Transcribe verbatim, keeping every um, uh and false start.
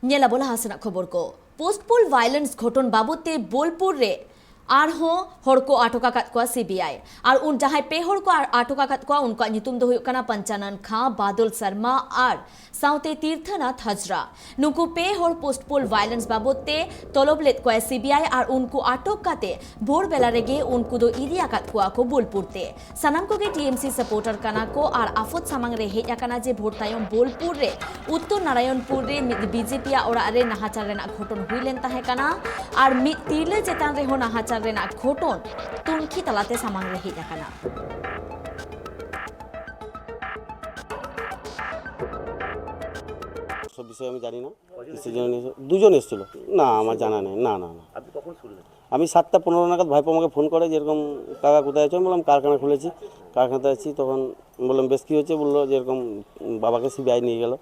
ᱧᱮᱞᱟᱵᱚ ᱞᱟᱦᱟ ᱥᱮᱱᱟᱜ ᱠᱷᱚᱵᱚᱨ ᱠᱚ᱾ ᱯᱳᱥᱴ ᱯᱳᱞ ᱵᱷᱟᱭᱞᱮᱱᱥ ᱜᱷᱚᱴᱚᱱ ᱵᱟᱵᱚᱫ ᱛᱮ ᱵᱳᱞᱯᱩᱨ ᱨᱮ ᱟᱨᱦᱚᱸ ᱦᱚᱲ ᱠᱚ ᱟᱴᱚᱠ ᱟᱠᱟᱫ ᱠᱚᱣᱟ ᱥᱤᱵᱤᱟᱭ᱾ ᱟᱨ ᱩᱱ ᱡᱟᱦᱟᱸᱭ ᱯᱮ ᱦᱚᱲ ᱠᱚ ᱟ- ᱟᱴᱚᱠ ᱟᱠᱟᱫ ᱠᱚᱣᱟ, ᱩᱱᱠᱩᱣᱟᱜ ᱧᱩᱛᱩᱢ ᱫᱚ ᱦᱩᱭᱩᱜ ᱠᱟᱱᱟ ᱯᱚᱧᱪᱟᱱᱚᱱ ᱠᱷᱟ, ᱵᱟᱫᱚᱞ ᱥᱟᱨᱢᱟ ᱟᱨ ᱥᱟᱶᱛᱮ ᱛᱤᱨᱛᱷᱚᱱᱟᱛᱷ ᱦᱟᱡᱽᱨᱟ᱾ ᱱᱩᱠᱩ ᱯᱮ ᱦᱚᱲ ᱯᱳᱥᱴ ᱯᱳᱞ ᱵᱷᱟᱭᱞᱮᱱᱥ ᱵᱟᱵᱚᱫ ᱛᱮ ᱛᱚᱞᱚᱵ ᱞᱮᱫ ᱠᱚᱣᱟᱭ ᱥᱤᱵᱤᱟᱭ ᱟᱨ ᱩᱱᱠᱩ ᱟᱴᱚᱠ ᱠᱟᱛᱮ ᱵᱷᱳᱨ ᱵᱮᱞᱟ ᱨᱮᱜᱮ ᱩᱱᱠᱩ ᱫᱚ ᱤᱫᱤ ᱟᱠᱟᱫ ᱠᱚᱣᱟ ᱠᱚ ᱵᱳᱞᱯᱩᱨ ᱛᱮ᱾ ᱥᱟᱱᱟᱢ ᱠᱚᱜᱮ ᱴᱤᱮᱢᱥᱤ ᱥᱟᱯᱳᱨᱴᱟᱨ ᱠᱟᱱᱟ ᱠᱚ ᱟᱨ ᱟᱯᱷᱚᱫ ᱥᱟᱢᱟᱝ ᱨᱮ ᱦᱮᱡ ᱟᱠᱟᱱᱟ ᱡᱮ ᱵᱷᱳᱨ ᱛᱟᱭᱚᱢ ᱵᱳᱞᱯᱩᱨ ᱨᱮ, ᱩᱛᱛᱚᱨ ᱱᱟᱨᱟᱭᱚᱱᱯᱩᱨ ᱨᱮ ᱢᱤᱫ ᱵᱤᱡᱮᱯᱤ ᱟᱜ ᱚᱲᱟᱜ ᱨᱮ ᱱᱟᱦᱟᱪᱟᱨ ᱨᱮᱱᱟᱜ ᱜᱷᱚᱴᱚᱱ ᱦᱩᱭ ᱞᱮᱱ ᱛᱟᱦᱮᱸ ᱠᱟᱱᱟ ᱟᱨ ᱢᱤᱫ ᱛᱤᱨᱞᱟᱹ ᱪᱮᱛᱟᱱ ᱨᱮᱦᱚᱸ ᱱᱟᱦᱟᱪᱟᱨ ᱨᱮᱱᱟᱜ ᱜᱷᱚᱴᱚᱱ ᱛᱩᱱᱠᱷᱤ ᱛᱟᱞᱟᱛᱮ ᱥᱟᱢᱟᱝ ᱨᱮ ᱦᱮᱡ ᱟᱠᱟᱱᱟ᱾ সব বিষয়ে আমি জানি না। কিসের জন্য নিয়েছে? দুজন এসেছিল। না, আমার জানা নেই। না, না, না। আপনি কখন শুনলেন? আমি সাতটা পনেরো নাগাদ ভাইপো আমাকে ফোন করে, যেরকম, "কাকা, কোথায় আছো?" আমি বললাম, "কারখানা খুলেছি, কারখানাতে আছি।" তখন বললাম, "বেশ, কী হয়েছে?" বললো, "যেরকম, উম, বাবাকে সিবিআই নিয়ে গেল।"